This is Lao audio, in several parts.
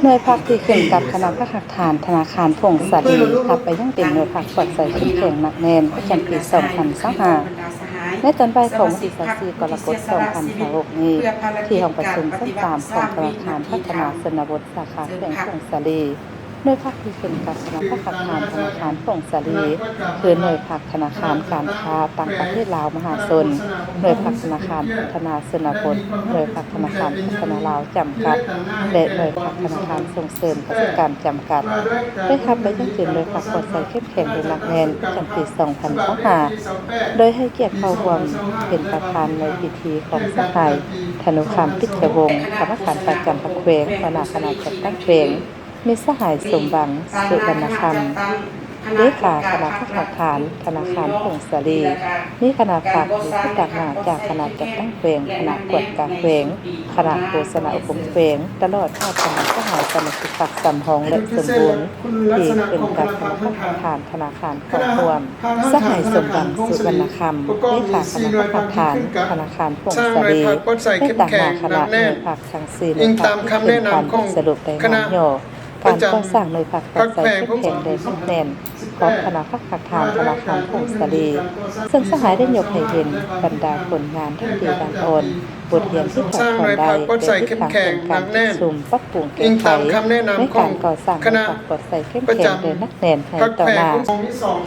ໜ່ວຍພັກທີ່ຂຶ້ນກັບຄະນະພັກຮາກຖານທະນາຄານຜົ້ງສາລີ ຮັບໄປຢ່າງເຕັມໜ່ວຍພັກກວດໃສ່ເຂັ້ມແຂງໜັກແໜ້ນປະຈຳປີສອງພັນຊາວຫ້າ. ໃນຕອນບ່າຍຂອງວັນທີຊາວສີ່ ກໍລະກົດ ສອງພັນຊາວຫົກນີ້ ທີ່ຫ້ອງປະຊຸມຊັ້ນສາມຂອງທະນາຄານພັດທະນາຊົນນະບົດສາຂາແຂວງຜົ້ງສາລີ, ໜ່ວຍພັກທີ່ຂຶ້ນກັບຄະນະພັກຮາກຖານທະນາຄານຜົ້ງສາລີ ຄືໜ່ວຍພັກທະນາຄານການຄ້າຕ່າງປະເທດລາວມະຫາຊົນ, ໜ່ວຍພັກທະນາຄານພັດທະນາຊົນນະບົດ, ໜ່ວຍພັກທະນາຄານພັດທະນາລາວຈຳກັດ ແລະ ໜ່ວຍພັກທະນາຄານສົ່ງເສີມກະສິກຳຈຳກັດ ໄດ້ຮັບໄປຢ່າງເຕັມໜ່ວຍພັກກວດໃສ່ເຂັ້ມແຂງແລະໜັກແໜ້ນປະຈຳປີສອງພັນຊາວຫ້າ ໂດຍໃຫ້ກຽດເຂົ້າຮ່ວມເປັນປະທານໃນພິທີຂອງສະຫາຍ ທະນຸຄຳ ປິດຈະວົງ ກຳມະການປະຈຳພັກແຂວງ, ຫົວໜ້າຄະນະຈັດຕັ້ງແຂວງ, ມີສະຫາຍ ສົມຫວັງ ສຸວັນນະຄຳ ເລຂາຄະນະພັກຮາກຖານທະນາຄານຜົ້ງສາລີ, ມີຄະນະພັກທີ່ປຶກສາໜ້າຈາກຄະນະຈັດຕັ້ງແຂວງ, ຄະນະກວດກາແຂວງ, ຄະນະໂຄສະນາອົບຮົມແຂວງ, ຕະຫຼອດຮອດຄະນະສະຫາຍສະມາຊິກພັກສຳຮອງ ແລະ ສົມບູນ ທີ່ເປັນການຄະນະພັກຮາກຖານທະນາຄານເຂົ້າຮ່ວມ. ສະຫາຍ ສົມຫວັງ ສຸວັນນະຄຳ ເລຂາຄະນະພັກຮາກຖານທະນາຄານຜົ້ງສາລີ ໄດ້ຕາງໜ້າຄະນະໜ່ວຍພັກທັງສີ່ໜ່ວຍພັກທີ່ຂຶ້ນກັນ ໄດ້ສະຫຼຸບລາຍງານຫຍໍ້ ການກໍ່ສ້າງໜ່ວຍພັກກວດໃສ່ເຂັ້ມແຂງແລະໜັກແໜ້ນຂອງຄະນະພັກຮາກຖານທະນາຄານຜົ້ງສາລີ, ເຊິ່ງສະຫາຍໄດ້ຍົກໃຫ້ເຫັນບັນດາຜົນງານດ້ານດີດ້ານອ່ອນ, ບົດຮຽນທີ່ຖອດຖອນໄດ້ ແລະ ທິດທາງເຄື່ອນການປະຊຸມປັບປຸງແກ້ໄຂໃນການກໍ່ສ້າງໜ່ວຍພັກກວດໃສ່ເຂັ້ມແຂງແລະໜັກແໜ້ນໃຫ້ຕໍ່ໜ້າ.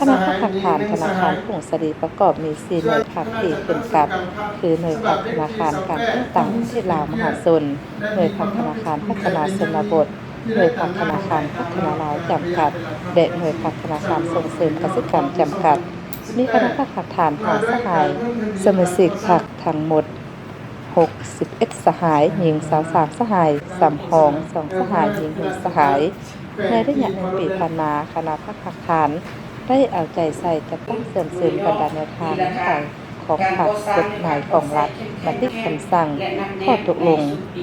ຄະນະພັກຮາກຖານທະນາຄານຜົ້ງສາລີປະກອບມີສີ່ໜ່ວຍພັກທີ່ຂຶ້ນກັບ ຄືໜ່ວຍພັກທະນາຄານການຄ້າຕ່າງປະເທດລາວມະຫາຊົນ, ໜ່ວຍພັກທະນາຄານພັດທະນາຊົນນະບົດ, ໜ່ວຍພັກທະນາຄານພັດທະນາລາວຈຳກັດ ແລະ ໜ່ວຍພັກທະນາຄານສົ່ງເສີມກະສິກຳຈຳກັດ. ມີຄະນະພັກຮາກຖານຫ້າສະຫາຍ, ສະມາຊິກພັກທັງໝົດຫົກສິບເອັດສະຫາຍ, ຍິງຊາວສາມສະຫາຍ, ສຳຮອງສອງສະຫາຍ, ຍິງໜຶ່ງສະຫາຍ. ໃນໄລຍະໜຶ່ງປີຜ່ານມາ, ຄະນະພັກຮາກຖານໄດ້ເອົາໃຈໃສ່ຈັດຕັ້ງເສີມເສີມບັນດາແນວທາງນະໂຍບາຍ ຂອງພັກ, ກົດໝາຍຂອງລັດ, ມະຕິຄຳສັ່ງ, ຂໍ້ຕົກລົງ,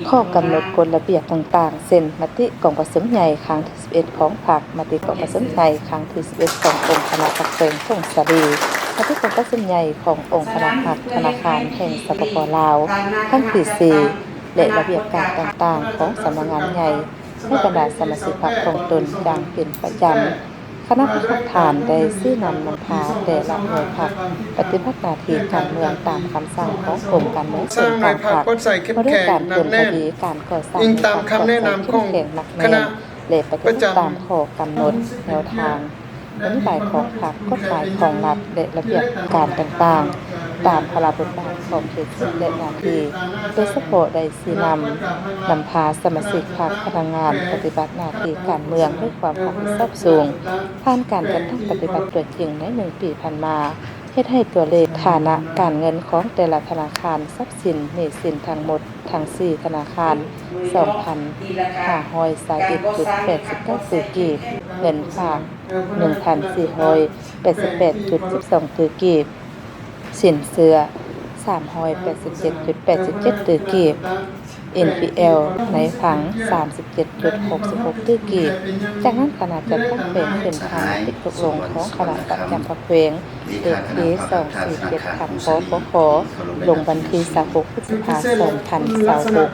ຂໍ້ກຳນົດກົດລະບຽບຕ່າງໆ ເຊັ່ນ ມະຕິກອງປະຊຸມໃຫຍ່ຄັ້ງທີສິບເອັດຂອງພັກ, ມະຕິກອງປະຊຸມໃຫຍ່ຄັ້ງທີສິບເອັດຂອງອົງຄະນະພັກແຂວງຜົ້ງສາລີ, ມະຕິກອງປະຊຸມໃຫຍ່ຂອງອົງຄະນະພັກທະນາຄານແຫ່ງ ສປປ ລາວ ຄັ້ງທີສີ່ ແລະ ລະບຽບການຕ່າງໆຂອງສຳນັກງານໃຫຍ່ ໃຫ້ບັນດາສະມາຊິກພັກຂອງຕົນຢ່າງເປັນປະຈຳ. ຄະນະພັກຮາກຖານໄດ້ຊີ້ນຳນຳພາແຕ່ລະໜ່ວຍພັກປະຕິບັດໜ້າທີ່ການເມືອງຕາມຄຳສັ່ງຂອງກົມການເມືອງສູນກາງພັກ ວ່າດ້ວຍການເພີ່ມທະວີການກໍ່ສ້າງໜ່ວຍພັກກວດໃສ່ເຂັ້ມແຂງໜັກແໜ້ນ ແລະ ປະຕິບັດຕາມຂໍ້ກຳນົດແນວທາງ ນະໂຍບາຍຂອງພັກ, ກົດໝາຍຂອງລັດ ແລະ ລະບຽບການຕ່າງໆ ຕາມພາລະບົດບາດຂອງເຂດສິດ ແລະ ໜ້າທີ່, ໂດຍສະເພາະໄດ້ຊີ້ນຳນຳພາສະມາຊິກພັກ, ພະນັກງານປະຕິບັດໜ້າທີ່ການເມືອງດ້ວຍຄວາມຮັບຜິດຊອບສູງ, ຜ່ານການຈັດຕັ້ງປະຕິບັດຕົວຈິງໃນໜຶ່ງປີຜ່ານມາ, ເຮັດໃຫ້ຕົວເລກຖານະການເງິນຂອງແຕ່ລະທະນາຄານ, ຊັບສິນ, ໜີ້ສິນທັງໝົດ ທັງສີ່ທະນາຄານ ສອງພັນຫ້າຮ້ອຍຊາວເອັດຈຸດແປດສິບເກົ້າຕື້ກີບ, ເງິນຝາກ ໜຶ່ງພັນສີ່ຮ້ອຍແປດສິບແປດຈຸດສິບສອງຕື້ກີບ, ສິນເຊື່ອ ສາມຮ້ອຍແປດສິບເຈັດຈຸດແປດສິບເຈັດຕື້ກີບ, ເອັນພີແອລ ໃນຝັງ ສາມສິບເຈັດຈຸດຫົກສິບຫົກຕື້ກີບ. ຈາກນັ້ນ ຄະນະຈັດຕັ້ງແຂວງຂຶ້ນຜ່ານມະຕິຕົກລົງຂອງຄະນະປະຈຳພັກແຂວງ ເລກທີສອງສີ່ເຈັດ ທັບ ປປຄ ລົງວັນທີຊາວຫົກ ພຶດສະພາ ສອງພັນຊາວຫົກ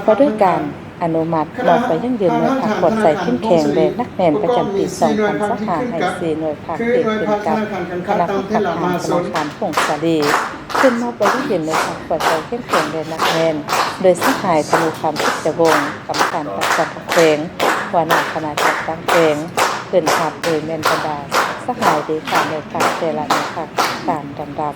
ວ່າດ້ວຍການອະນຸມັດມອບໄປຢັ້ງຢືນໜ່ວຍພັກກວດໃສ່ເຂັ້ມແຂງ ແລະ ໜັກແໜ້ນປະຈຳປີສອງພັນຊາວຫ້າ ໃຫ້ສີ່ໜ່ວຍພັກທີ່ຂຶ້ນກັບຄະນະພັກຮາກຖານທະນາຄານຜົ້ງສາລີ ຂຶ້ນມອບໄປຢັ້ງຢືນໜ່ວຍພັກກວດໃສ່ເຂັ້ມແຂງ ແລະ ໜັກແໜ້ນ ໂດຍສະຫາຍ ທະນູຄຳ ສິດຈະວົງ ກຳມະການປະຈຳພັກແຂວງ ຫົວໜ້າຄະນະຈັດຕັ້ງແຂວງ ຂຶ້ນຮັບໂດຍແມ່ນບັນດາສະຫາຍເລຂາໜ່ວຍພັກແຕ່ລະໜ່ວຍພັກຕາມລຳດັບ.